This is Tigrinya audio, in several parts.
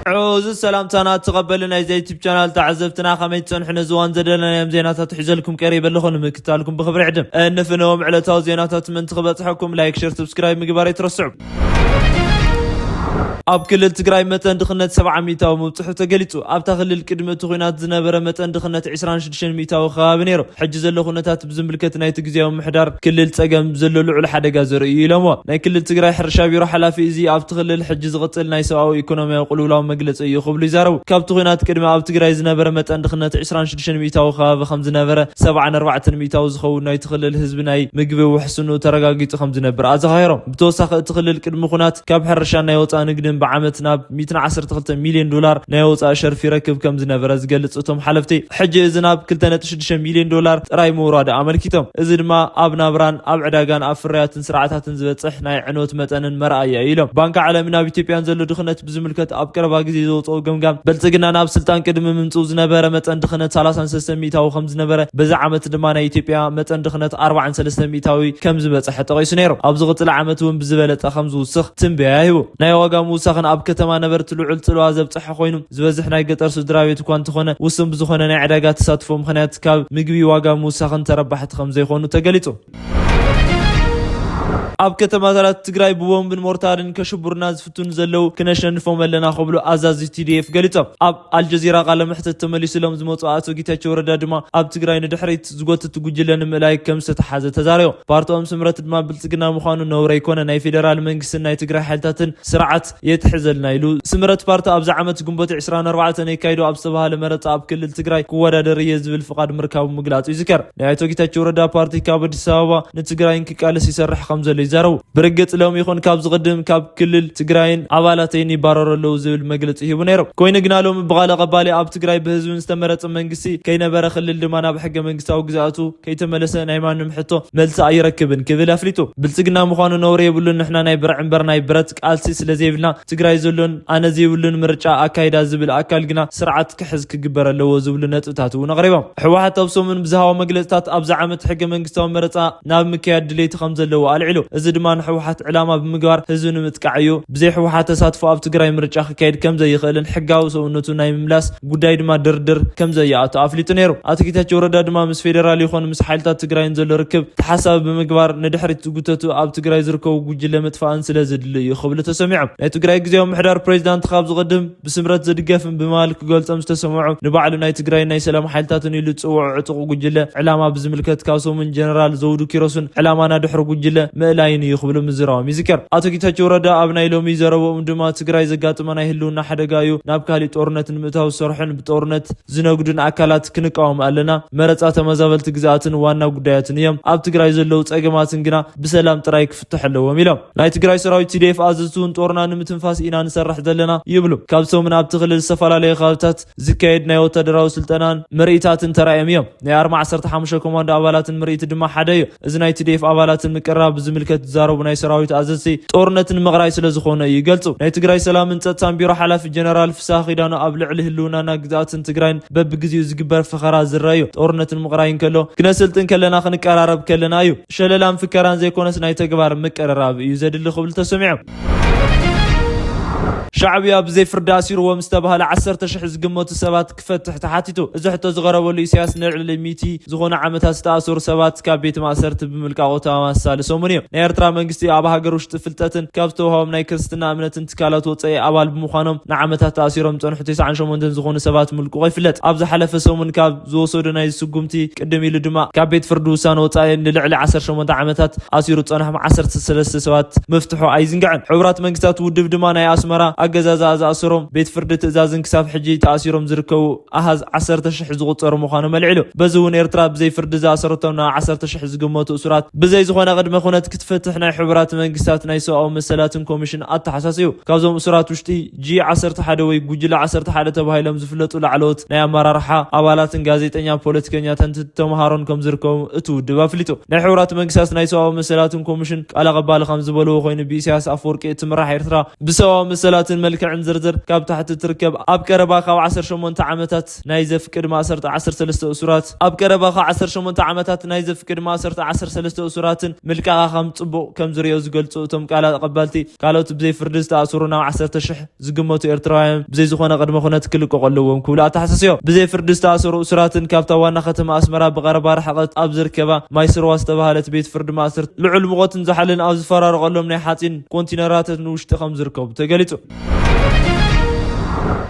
ዕዙዝ ሰላምታና ትቐበሉ ናይዚ ዩቱብ ቻናል ተዓዘብትና፣ ከመይ ትጸንሑ? ነዚ እዋን ዘደለናዮም ዜናታት ሒዘልኩም ቀሪበ ኣለኹ። ንምክታልኩም ብኽብሪ ዕድም እንፍነዎም ዕለታዊ ዜናታት ምእንቲ ክበጽሐኩም ላይክ፣ ሸር፣ ሰብስክራይብ ምግባር ኣይትረስዑ። ኣብ ክልል ትግራይ መጠን ድኽነት ሰብዓ ሚእታዊ ምብጽሑ ተገሊጹ። ኣብታ ክልል ቅድሚ እቲ ኲናት ዝነበረ መጠን ድኽነት ዕስራን ሽዱሽተን ሚእታዊ ከባቢ ነይሩ። ሕጂ ዘሎ ኩነታት ብዝምልከት ናይቲ ግዜያዊ ምምሕዳር ክልል ጸገም ዘሎ ልዑል ሓደጋ ዘርኢ እዩ ኢሎምዎ። ናይ ክልል ትግራይ ሕርሻ ቢሮ ሓላፊ እዚ ኣብቲ ክልል ሕጂ ዝቕጽል ናይ ሰብኣዊ ኢኮኖሚያዊ ቅልውላው መግለጺ እዩ ክብሉ ይዛረቡ። ካብቲ ኲናት ቅድሚ ኣብ ትግራይ ዝነበረ መጠን ድኽነት ዕስራን ሽዱሽተን ሚእታዊ ከባቢ ከም ዝነበረ፣ ሰብዓን ኣርባዕተን ሚእታዊ ዝኸውን ናይቲ ክልል ህዝቢ ናይ ምግቢ ውሕስንኡ ተረጋጊጹ ከም ዝነብር ኣዘኻኺሮም። ብተወሳኺ እቲ ክልል ቅድሚ ኲናት ካብ ሕርሻን ናይ ወፃኢ ንግድን ብዓመት ናብ ሚእትን ዓሰርተ ክልተ ሚልዮን ዶላር ናይ ወፃኢ ሸርፊ ይረክብ ከም ዝነበረ ዝገልጽ እቶም ሓለፍቲ፣ ሕጂ እዚ ናብ ክልተ ነጥቢ ሽዱሽተ ሚልዮን ዶላር ጥራይ ምውራዱ ኣመልኪቶም። እዚ ድማ ኣብ ናብራን ኣብ ዕዳጋን ኣብ ፍርያትን ስርዓታትን ዝበፅሕ ናይ ዕንወት መጠንን መርኣያ እዩ ኢሎም። ባንኪ ዓለምን ኣብ ኢትዮጵያን ዘሎ ድኽነት ብዝምልከት ኣብ ቀረባ ግዜ ዘውፅኦ ገምጋም፣ ብልፅግና ናብ ስልጣን ቅድሚ ምምፅኡ ዝነበረ መጠን ድኽነት ሰላሳን ሰለስተን ሚእታዊ ከም ዝነበረ፣ በዚ ዓመት ድማ ናይ ኢትዮጵያ መጠን ድኽነት ኣርባዓን ሰለስተን ሚእታዊ ከም ዝበፅሐ ጠቒሱ ነይሩ። ኣብ ዝቕፅል ዓመት እውን ብዝበለጠ ከም ዝውስኽ ትንበያ ሂቡ። ናይ ዋጋ ምውሳኽን ኣብ ከተማ ነበርቲ ልዑል ፅልዋ ዘብፅሐ ኮይኑ፣ ዝበዝሕ ናይ ገጠር ስድራ ቤት እኳ እንተኾነ፣ ውሱን ብዝኾነ ናይ ዕዳጋ ተሳትፎ ምኽንያት ካብ ምግቢ ዋጋ ምውሳኽን ተረባሕቲ ከም ዘይኾኑ ተገሊጹ። ኣብ ከተማታት ትግራይ ብቦምብን ሞርታርን ከሽብሩና ዝፍትኑ ዘለዉ ክነሸንፎም ኣለና ክብሉ ኣዛዚ ቲ ዲ ኤፍ ገሊጾም። ኣብ ኣልጀዚራ ቃለ መሕትት ተመሊሱሎም ዝመጹ ኣቶ ጌታቸው ረዳ ድማ ኣብ ትግራይ ንድሕሪት ዝጎትት ጉጅለ ንምእላይ ከም ዝተተሓዘ ተዛሪቦም። ፓርቲኦም ስምረት ድማ ብልጽግና ምዃኑ ነውሪ ኣይኮነ፣ ናይ ፌደራል መንግስትን ናይ ትግራይ ሓይልታትን ስርዓት የትሕዘልና ኢሉ። ስምረት ፓርቲ ኣብዚ ዓመት ግንቦት ዕስራን ኣርባዕተን የካይዶ ኣብ ዝተባሃለ መረጻ ኣብ ክልል ትግራይ ክወዳደር እየ ዝብል ፍቓድ ምርካቡ ምግላጹ ይዝከር። ናይ ኣቶ ጌታቸው ረዳ ፓርቲ ካብ ኣዲስ ኣበባ ንትግራይን ክቃለስ ይሰርሕ ከም ዘሎ ይዛረቡ። ብርግጽ ሎም ይኹን ካብ ዝቕድም ካብ ክልል ትግራይን ኣባላተይን ይባረሩ ኣለዉ ዝብል መግለጺ ሂቡ ነይሩ። ኮይኑ ግና ሎሚ ብቓል ኣቐባሊ ኣብ ትግራይ ብህዝብን ዝተመረጸ መንግስቲ ከይነበረ ክልል ድማ ናብ ሕገ መንግስታዊ ግዝኣቱ ከይተመለሰ ናይ ማንም ሕቶ መልሲ ኣይረክብን ክብል ኣፍሊጡ። ብልጽግና ምዃኑ ነውሪ የብሉን፣ ንሕና ናይ ብርዒ እምበር ናይ ብረት ቃልሲ ስለ ዘይብልና ትግራይ ዘሎን ኣነ ዘይብሉን ምርጫ ኣካይዳ ዝብል ኣካል ግና ስርዓት ክሕዝ ክግበር ኣለዎ ዝብሉ ነጥብታት እውን ኣቕሪቦም። ህወሓት ኣብ ሰሙን ብዝሃቦ መግለጽታት ኣብዚ ዓመት ሕገ መንግስታዊ መረጻ ናብ ምክያድ ድሌት ከም ዘለዎ ኣልዒሉ። እዚ ድማ ንህወሓት ዕላማ ብምግባር ህዝቢ ንምጥቃዕ እዩ። ብዘይ ህወሓት ተሳትፎ ኣብ ትግራይ ምርጫ ክካየድ ከም ዘይኽእልን ሕጋዊ ሰውነቱ ናይ ምምላስ ጉዳይ ድማ ድርድር ከም ዘይኣቱ ኣፍሊጡ ነይሩ። ኣቶ ጌታቸው ረዳ ድማ ምስ ፌዴራል ይኹን ምስ ሓይልታት ትግራይን ዘሎ ርክብ ተሓሳቢ ብምግባር ንድሕሪት ዝጉተቱ ኣብ ትግራይ ዝርከቡ ጉጅለ ምጥፋእን ስለ ዝድሊ እዩ ክብሉ ተሰሚዖም። ናይ ትግራይ ግዜያዊ ምሕዳር ፕሬዚዳንት ካብ ዝቕድም ብስምረት ዝድገፍን ብምባል ክገልጾም ዝተሰምዑ ንባዕሉ ናይ ትግራይ ናይ ሰላም ሓይልታትን ኢሉ ዝጽውዑ ዕጡቕ ጉጅለ ዕላማ ብዝምልከት ካብ ሰሙን ጀነራል ዘውዱ ኪሮስን ዕላማና ድሕሪ ጉጅለ ምእላይን እዩ ክብሉ ምዝራቦም ይዝከር። ኣቶ ጌታቸው ረዳ ኣብ ናይ ሎሚ ዘረብኦም ድማ ትግራይ ዘጋጥመ ናይ ህልውና ሓደጋ እዩ፣ ናብ ካሊእ ጦርነት ንምእታው ዝሰርሑን ብጦርነት ዝነግዱን ኣካላት ክንቃወም ኣለና። መረጻ ተመዛበልቲ ግዝኣትን ዋና ጉዳያትን እዮም። ኣብ ትግራይ ዘለዉ ጸገማትን ግና ብሰላም ጥራይ ክፍትሑ ኣለዎም ኢሎም። ናይ ትግራይ ሰራዊት ቲ ዲ ኤፍ ኣዘዝቲ እውን ጦርና ንምትንፋስ ኢና ንሰርሕ ዘለና ይብሉ። ካብ ሰሙን ኣብቲ ክልል ዝተፈላለዩ ከባብታት ዝካየድ ናይ ወታደራዊ ስልጠናን ምርኢታትን ተራእዮም እዮም። ናይ ኣርማ ዓሰርተ ሓሙሽተ ኮማንዶ ኣባላትን ምርኢት ድማ ሓደ እዩ። እዚ ናይ ቲ ዲ ኤፍ ኣባላትን ምቅርራብ ብዝምልከት ዝዛረቡ ናይ ሰራዊት ኣዘዝቲ ጦርነትን ምቕራይ ስለ ዝኾነ እዩ ይገልጹ። ናይ ትግራይ ሰላምን ጸጥታን ቢሮ ሓላፊ ጀነራል ፍስሃ ኪዳኑ ኣብ ልዕሊ ህልውናና ግዝኣትን ትግራይን በብግዜኡ ዝግበር ፈኸራ ዝረአ እዩ። ጦርነትን ምቕራይ እንከሎ ክነሰልጥን ከለና ክንቀራረብ ከለና እዩ። ሸለላን ፍከራን ዘይኮነስ ናይ ተግባር ምቅርራብ እዩ ዘድሊ ክብል ተሰሚዖም። ሻዕብያ ብዘይ ፍርዲ ኣሲርዎም ዝተባህለ ዓሰርተ ሽሕ ዝግመቱ ሰባት ክፈትሕ ተሓቲቱ። እዚ ሕቶ ዝቐረበሉ ኢሳያስ ንልዕሊ ሚእቲ ዝኾኑ ዓመታት ዝተኣሰሩ ሰባት ካብ ቤት ማእሰርቲ ብምልቃቑ ተማሳሊ ሰሙን እዩ። ናይ ኤርትራ መንግስቲ ኣብ ሃገር ውሽጢ ፍልጠትን ካብ ዝተውሃቦም ናይ ክርስትና እምነትን ትካላት ወጻኢ ኣባል ብምዃኖም ንዓመታት ተኣሲሮም ዝጸንሑ ተስዓን ሸሞንተን ዝኾኑ ሰባት ምልቅቑ ይፍለጥ። ኣብ ዝሓለፈ ሰሙን ካብ ዝወሰዱ ናይ ስጉምቲ ቅድም ኢሉ ድማ ካብ ቤት ፍርዲ ውሳነ ወጻኢ ንልዕሊ ዓሰርተ ሸሞንተ ዓመታት ኣሲሩ ዝጸንሖም ዓሰርተ ሰለስተ ሰባት ምፍትሑ ኣይዝንግዕን። ሕቡራት መንግስታት ውድብ ድማ ናይ ኣስመራ ኣገዛዝኣ ዝኣሰሮም ቤት ፍርዲ ትእዛዝን ክሳብ ሕጂ ተኣሲሮም ዝርከቡ ኣሃዝ ዓሰርተ ሽሕ ዝቑጸሩ ምዃኖም ኣልዒሉ። በዚ እውን ኤርትራ ብዘይ ፍርዲ ዝኣሰረቶም ናብ ዓሰርተ ሽሕ ዝግመቱ እሱራት ብዘይ ዝኾነ ቅድመ ኩነት ክትፈትሕ ናይ ሕቡራት መንግስታት ናይ ሰብኣዊ መሰላትን ኮሚሽን ኣተሓሳስዩ። ካብዞም እሱራት ውሽጢ ጂ ዓሰርተ ሓደ ወይ ጉጅለ ዓሰርተ ሓደ ተባሂሎም ዝፍለጡ ላዕለዎት ናይ ኣመራርሓ ኣባላትን ጋዜጠኛ ፖለቲከኛታትን ተምሃሮን ከም ዝርከቡ እቲ ውድብ ኣፍሊጡ። ናይ ሕቡራት መንግስታት ናይ ሰብኣዊ መሰላትን ኮሚሽን ቃል ኣቐባሊ ከም ዝበልዎ ኮይኑ ብኢሳያስ ኣፈወርቂ እትምራሕ ኤርትራ ብሰብኣዊ መሰላትን መልክዕን ዝርዝር ካብ ታሕቲ ትርከብ። ኣብ ቀረባ ካብ ዓሰርተ ሸሞንተ ዓመታት ናይ ዘፍቅድ ማእሰርቲ ዓሰርተ ሰለስተ እሱራት፣ ኣብ ቀረባ ካብ ዓሰርተ ሸሞንተ ዓመታት ናይ ዘፍቅድ ማእሰርቲ ዓሰርተ ሰለስተ እሱራትን ምልቀቓ ከም ጽቡቕ ከም ዝርእዮ ዝገልጹ እቶም ቃል ኣቐባልቲ፣ ካልኦት ብዘይ ፍርዲ ዝተኣሰሩ ናብ ዓሰርተ ሽሕ ዝግመቱ ኤርትራውያን ብዘይ ዝኾነ ቅድመ ኩነት ክልቀቑ ኣለዎም ክብሉ ኣተሓሳስዮም። ብዘይ ፍርዲ ዝተኣሰሩ እሱራትን ካብታ ዋና ከተማ ኣስመራ ብቐረባ ርሕቐት ኣብ ዝርከባ ማይ ስርዋ ዝተባህለት ቤት ፍርዲ ማእሰርቲ ልዑል ሙቐትን ዛሕልን ኣብ ዝፈራረቐሎም ናይ ሓጺን ኮንቲነራትን ውሽጢ ከም ዝርከቡ ተገሊጹ።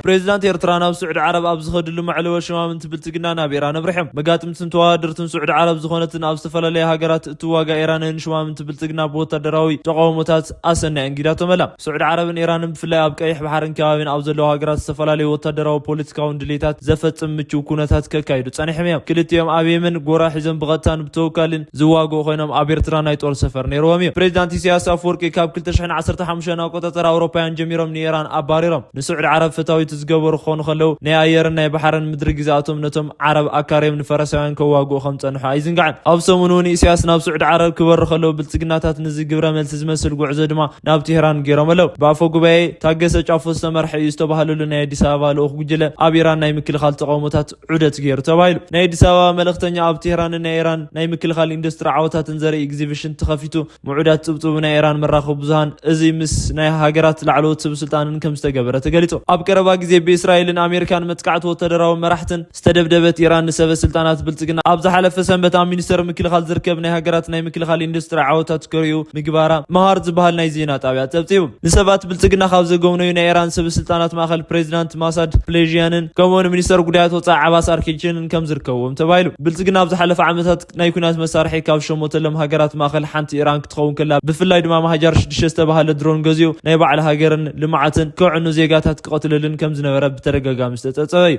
ፕሬዚዳንት ኤርትራ ናብ ስዑዲ ዓረብ ኣብ ዝኸድሉ መዕለቦ ሽማምንቲ ብልጽግና ናብ ኢራን ኣብሪሖም። መጋጥምትን ተወዳደርትን ስዑዲ ዓረብ ዝኾነትን ኣብ ዝተፈላለያ ሃገራት እትዋጋ ኢራንን ሽማምንቲ ብልጽግና ብወታደራዊ ተቃውሞታት ኣሰንያ እንጊዳቶም ኣላ። ስዑዲ ዓረብን ኢራንን ብፍላይ ኣብ ቀይሕ ባሕርን ከባቢን ኣብ ዘለዉ ሃገራት ዝተፈላለዩ ወታደራዊ ፖለቲካውን ድሌታት ዘፈጽም ምቹው ኩነታት ከካይዱ ጸኒሖም እዮም። ክልቲኦም ኣብ የመን ጎራ ሒዞም ብቐጥታን ብተወካልን ዝዋግኡ ኮይኖም ኣብ ኤርትራ ናይ ጦር ሰፈር ነይርዎም እዩ። ፕሬዚዳንት ኢሳያስ ኣፈወርቂ ካብ ክልተ ሽሕን ዓሰርተ ሓሙሽተን ኣቆጻጽራ ኣውሮፓውያን ጀሚሮም ንኢራን ኣባሪሮም። ንስዑዲ ዓረብ ፈታዊት ዝገበሩ ክኾኑ ከለዉ ናይ ኣየርን ናይ ባሕርን ምድሪ ግዛኣቶም ነቶም ዓረብ ኣካርዮም ንፈረሳውያን ከዋግኡ ከም ጸንሑ ኣይዝንጋዕን። ኣብ ሰሙን እውን ኢሳያስ ናብ ስዑዲ ዓረብ ክበሩ ከለዉ ብልጽግናታት ንዚ ግብረ መልሲ ዝመስል ጉዕዞ ድማ ናብ ቴህራን ገይሮም ኣለዉ። ብኣፈ ጉባኤ ታገሰ ጫፎ ዝተመርሐ እዩ ዝተባህለሉ ናይ ኣዲስ ኣበባ ልኡኽ ጉጅለ ኣብ ኢራን ናይ ምክልኻል ተቃውሞታት ዑደት ገይሩ ተባሂሉ። ናይ ኣዲስ ኣበባ መልእኽተኛ ኣብ ቴህራንን ናይ ኢራን ናይ ምክልኻል ኢንዱስትሪ ዓወታትን ዘርኢ ኤግዚቢሽን ተኸፊቱ ምዑዳት ጽብጽቡ ናይ ኢራን መራኸቢ ብዙሃን እዚ ምስ ናይ ሃገራት ላዕለዎት ሰብ ስልጣንን ከም ዝተገበረ ተገሊጹ። ኣብ ቀረባ ግዜ ብእስራኤልን ኣሜሪካን መጥቃዕቲ ወታደራዊ መራሕትን ዝተደብደበት ኢራን ንሰበ ስልጣናት ብልጽግና ኣብ ዝሓለፈ ሰንበት ኣብ ሚኒስተር ምክልኻል ዝርከብ ናይ ሃገራት ናይ ምክልኻል ኢንዱስትሪ ዓወታት ከርእዩ ምግባራ መሃር ዝበሃል ናይ ዜና ጣብያ ጸብጺቡ። ንሰባት ብልጽግና ካብ ዘጎብነዩ ናይ ኢራን ሰበ ስልጣናት ማእኸል ፕሬዚዳንት ማሳድ ፕሌዥያንን ከምኡውን ሚኒስተር ጉዳያት ወጻኢ ዓባስ ኣርኪችንን ከም ዝርከብዎም ተባሂሉ። ብልጽግና ኣብ ዝሓለፈ ዓመታት ናይ ኩናት መሳርሒ ካብ ዝሸመተሎም ሃገራት ማእኸል ሓንቲ ኢራን ክትኸውን ከላ፣ ብፍላይ ድማ ማሃጃር ሽዱሽተ ዝተባህለ ድሮን ገዚኡ ናይ ባዕሉ ሃገርን ልምዓትን ከዕኑ ዜጋታት ክቐትለልን ከም ዝነበረ ብተደጋጋሚ ዝተጸብጸበ እዩ።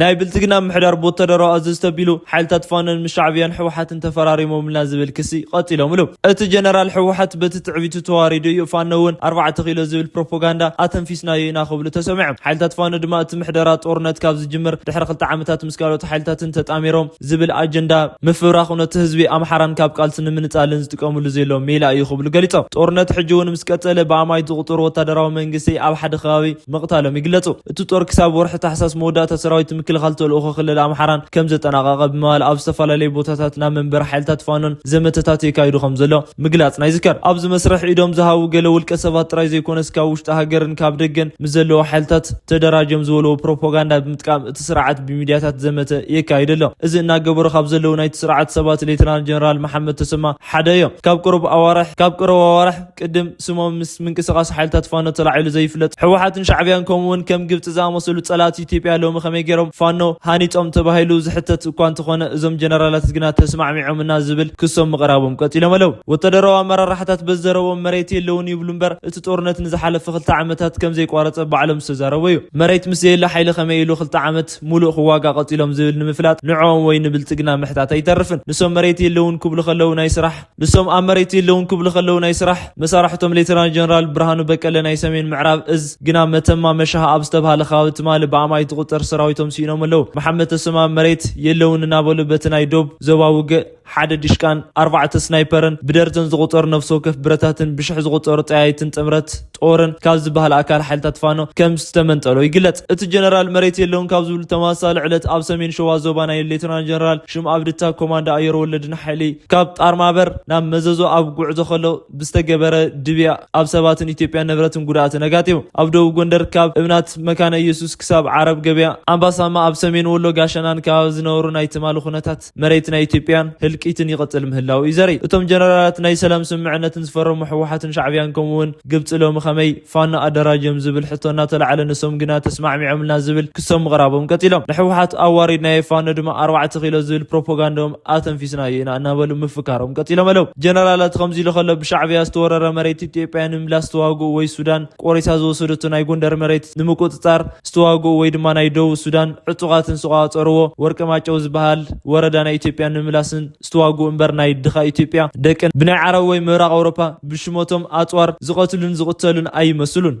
ናይ ብልጽግና ምሕዳር ብወታደራዊ ኣዘዝቲ ኣቢሉ ሓይልታት ፋኖን ምስ ሻዕብያን ህወሓትን ተፈራሪሞምልና ዝብል ክሲ ቀጺሎም ኣለዉ። እቲ ጀነራል ህወሓት በቲ ትዕቢቱ ተዋሪዱ እዩ፣ ፋኖ እውን ኣርባዕተ ኪሎ ዝብል ፕሮፓጋንዳ ኣተንፊስናዮ ኢና ክብሉ ተሰሚዖም። ሓይልታት ፋኖ ድማ እቲ ምሕደራ ጦርነት ካብ ዝጅምር ድሕሪ ክልተ ዓመታት ምስ ካልኦት ሓይልታትን ተጣሚሮም ዝብል ኣጀንዳ ምፍብራኽ ነቲ ህዝቢ ኣምሓራን ካብ ቃልሲ ንምንጻልን ዝጥቀምሉ ዘለዉ ሜላ እዩ ክብሉ ገሊጾም። ጦርነት ሕጂ እውን ምስ ቀጸለ ብኣማኢት ዝቑጸሩ ወታደራዊ መንግስቲ ኣብ ሓደ ከባቢ ምቕታሎም ይግለጹ። እቲ ጦር ክሳብ ወርሒ ታሕሳስ መወዳእታ ሰራዊት ምክልኻል ተልእኾ ክልል ኣምሓራን ከም ዘጠናቐቐ ብምባል ኣብ ዝተፈላለዩ ቦታታት ናብ መንበሪ ሓይልታት ፋኖን ዘመተታት የካይዱ ከም ዘሎ ምግላጽና ይዝከር። ኣብዚ መስርሕ ኢዶም ዝሃቡ ገለ ውልቀ ሰባት ጥራይ ዘይኮነስ ካብ ውሽጢ ሃገርን ካብ ደገን ምስ ዘለዉ ሓይልታት ተደራጅዮም ዝበልዎ ፕሮፓጋንዳ ብምጥቃም እቲ ስርዓት ብሚድያታት ዘመተ የካይድ ኣሎ። እዚ እናገበሩ ካብ ዘለዉ ናይቲ ስርዓት ሰባት ሌተናል ጀነራል መሓመድ ተሰማ ሓደ እዮም። ካብ ቅሩብ ኣዋርሕ ካብ ቅሩብ ኣዋርሕ ቅድም ስሞም ምስ ምንቅስቓስ ሓይልታት ፋኖ ተላዒሉ ዘይፍለጥ፣ ህወሓትን ሻዕብያን ከምኡውን ከም ግብፂ ዝኣመሰሉ ጸላእቲ ኢትዮጵያ ሎሚ ከመይ ገይሮም ፋኖ ሃኒጾም ተባሂሉ ዝሕተት እኳ እንተኾነ፣ እዞም ጀነራላት ግና ተስማዕሚዖምና ዝብል ክሶም ምቕራቦም ቀጺሎም ኣለዉ። ወታደራዊ ኣመራርሓታት በዚ ዘረብኦም መሬት የለውን ይብሉ እምበር፣ እቲ ጦርነት ንዝሓለፈ ክልተ ዓመታት ከም ዘይቋረጸ ባዕሎም ዝተዛረቡ እዩ። መሬት ምስ ዘየለ ሓይሊ ከመይ ኢሉ ክልተ ዓመት ሙሉእ ክዋጋ ቀጺሎም ዝብል ንምፍላጥ ንዕኦም ወይ ንብልጽግና ምሕታት ኣይተርፍን። ንሶም መሬት የለውን ክብሉ ከለዉ ናይ ስራሕ ንሶም ኣብ መሬት የለውን ክብሉ ከለዉ ናይ ስራሕ መሳርሕቶም ሌተናል ጀነራል ብርሃኑ በቀለ ናይ ሰሜን ምዕራብ እዝ ግና መተማ መሻሃ ኣብ ዝተባሃለ ከባቢ ትማሊ ብኣማኢት ዝቑጸር ሰራዊቶም ስኢኖም ኣለዉ። መሓመድ ተሰማ መሬት የለውን እናበሉ በቲ ናይ ዶብ ዞባ ውግእ ሓደ ዲሽቃን ኣርባዕተ ስናይፐርን ብደርዘን ዝቑጸሩ ነፍሲ ወከፍ ብረታትን ብሽሕ ዝቑጸሩ ጠያይትን ጥምረት ጦርን ካብ ዝበሃል ኣካል ሓይልታት ፋኖ ከም ዝተመንጠሎ ይግለጽ። እቲ ጀነራል መሬት የለውን ካብ ዝብሉ ተመሳሳሊ ዕለት ኣብ ሰሜን ሸዋ ዞባ ናይ ሌተናል ጀነራል ሽም ኣብድታ ኮማንዶ ኣየር ወለድን ሓይሊ ካብ ጣርማበር ናብ መዘዞ ኣብ ጉዕዞ ከሎ ብዝተገበረ ድብያ ኣብ ሰባትን ኢትዮጵያ ንብረትን ጉድኣትን ኣጋጢሙ። ኣብ ደቡብ ጎንደር ካብ እምናት መካነ ኢየሱስ ክሳብ ዓረብ ገበያ ኣምባሳማ፣ ኣብ ሰሜን ወሎ ጋሸናን ከባቢ ዝነበሩ ናይ ትማሊ ኩነታት መሬት ናይ ኢትዮጵያን ህልቂትን ይቕጽል ምህላው እዩ ዘርኢ። እቶም ጀነራላት ናይ ሰላም ስምምዕነትን ዝፈረሙ ህወሓትን ሻዕብያን ከምኡ እውን ግብጺ ሎሚ ከመይ ፋኖ ኣደራጅዮም ዝብል ሕቶ እናተላዕለ ንሶም ግና ተስማዕሚዖምልና ዝብል ክሶም ምቕራቦም ቀጺሎም። ንህወሓት ኣዋሪድናዮ ፋኖ ድማ ኣርባዕተ ኪሎ ዝብል ፕሮፓጋንዳኦም ኣተንፊስናዮ ኢና እናበሉ ምፍካሮም ቀጺሎም ኣለዉ። ጀነራላት ከምዚ ኢሉ ከሎ ብሻዕብያ ዝተወረረ መሬት ኢትዮጵያ ንምምላስ ዝተዋግኡ ወይ ሱዳን ቆሪሳ ዝወሰደቶ ናይ ጎንደር መሬት ንምቁጽጻር ዝተዋግኡ ወይ ድማ ናይ ደቡብ ሱዳን ዕጡቓትን ዝተቋጸርዎ ወርቂ ማጨው ዝበሃል ወረዳ ናይ ኢትዮጵያ ንምምላስን ዝተዋግኡ እምበር ናይ ድኻ ኢትዮጵያ ደቅን ብናይ ዓረብ ወይ ምብራቕ ኣውሮፓ ብሽመቶም ኣጽዋር ዝቐትሉን ዝቕተሉን ኣይመስሉን።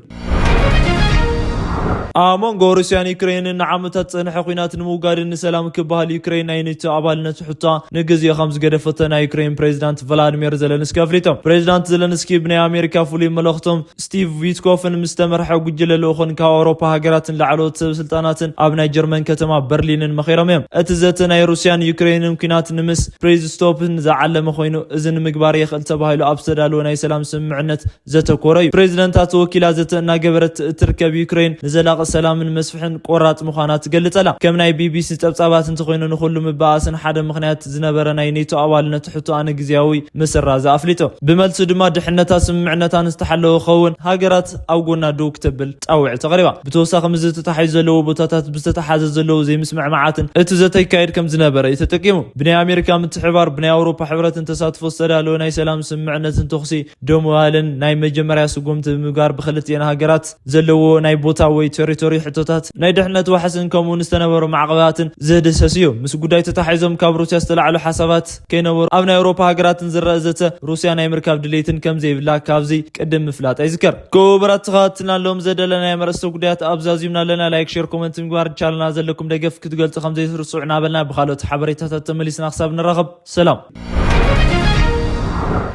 ኣብ መንጎ ሩስያን ዩክሬንን ንዓመታት ዝጸንሐ ኲናት ንምውጋድን ንሰላም ክበሃል ዩክሬን ናይ ኔቶ ኣባልነት ሕቶ ንግዜኡ ከም ዝገደፈቶ ናይ ዩክሬን ፕሬዚዳንት ቭላድሚር ዘለንስኪ ኣፍሊጦም። ፕሬዚዳንት ዘለንስኪ ብናይ ኣሜሪካ ፍሉይ መልእኽቶም ስቲቭ ዊትኮፍን ምስ ተመርሐ ጉጅለ ልኡኽን ካብ ኣውሮፓ ሃገራትን ላዕለዎት ሰብ ስልጣናትን ኣብ ናይ ጀርመን ከተማ በርሊንን መኺሮም እዮም። እቲ ዘተ ናይ ሩስያን ዩክሬንን ኲናት ንምስ ፕሬዝ ስቶፕን ዝዓለመ ኮይኑ፣ እዚ ንምግባር የኽእል ተባሂሉ ኣብ ዝተዳለወ ናይ ሰላም ስምምዕነት ዘተኮረ እዩ። ፕሬዚደንት ተወኪላ ዘተ እናገበረት እትርከብ ዩክሬን ንዘላቂ ሰላምን መስፍሕን ቆራጽ ምዃና ትገልጸላ። ከም ናይ ቢቢሲ ጸብጻባት እንተኾይኑ፣ ንኹሉ ምበኣስን ሓደ ምኽንያት ዝነበረ ናይ ኔቶ ኣባልነት ሕቶ ኣነ ግዜያዊ ምስራዝ ኣፍሊጡ። ብመልሱ ድማ ድሕነታ ስምምዕነታን ዝተሓለወ ክኸውን ሃገራት ኣብ ጎና ደው ክትብል ጻውዒት ኣቕሪባ። ብተወሳኺ ምስዚ ተታሒዙ ዘለዎ ቦታታት ብዝተተሓዘ ዘለዉ ዘይምስምዕማዓትን እቲ ዘተ ይካየድ ከም ዝነበረ እዩ ተጠቂሙ። ብናይ ኣሜሪካ ምትሕባር ብናይ ኣውሮፓ ሕብረትን ተሳትፎ ዝተዳለወ ናይ ሰላም ስምምዕነትን ተኹሲ ደው ምባልን ናይ መጀመርያ ስጉምቲ ብምግባር ብክልቲኤን ሃገራት ዘለዎ ናይ ቦታ ወይ ቴሪቶሪ ሕቶታት ናይ ድሕነት ዋሕስን ከምኡ ዝተነበሩ ማዕቐባትን ዝህድሰስ እዩ። ምስ ጉዳይ ተታሒዞም ካብ ሩስያ ዝተላዕሉ ሓሳባት ከይነበሩ ኣብ ናይ ኣውሮፓ ሃገራትን ዝረአ ዘተ ሩስያ ናይ ምርካብ ድሌትን ከም ዘይብላ ካብዚ ቅድም ምፍላጣ ይዝከር። ክቡራት ተኸታተልትና፣ ሎም ዘደለናዮም ኣርእስተ ጉዳያት ኣብዛዚምና ኣለና። ላይክ፣ ሼር፣ ኮመንት ምግባር ቻልና ዘለኩም ደገፍ ክትገልጹ ከም ዘይትርስዑ እናበልና ብኻልኦት ሓበሬታታት ተመሊስና ክሳብ ንራኸብ ሰላም።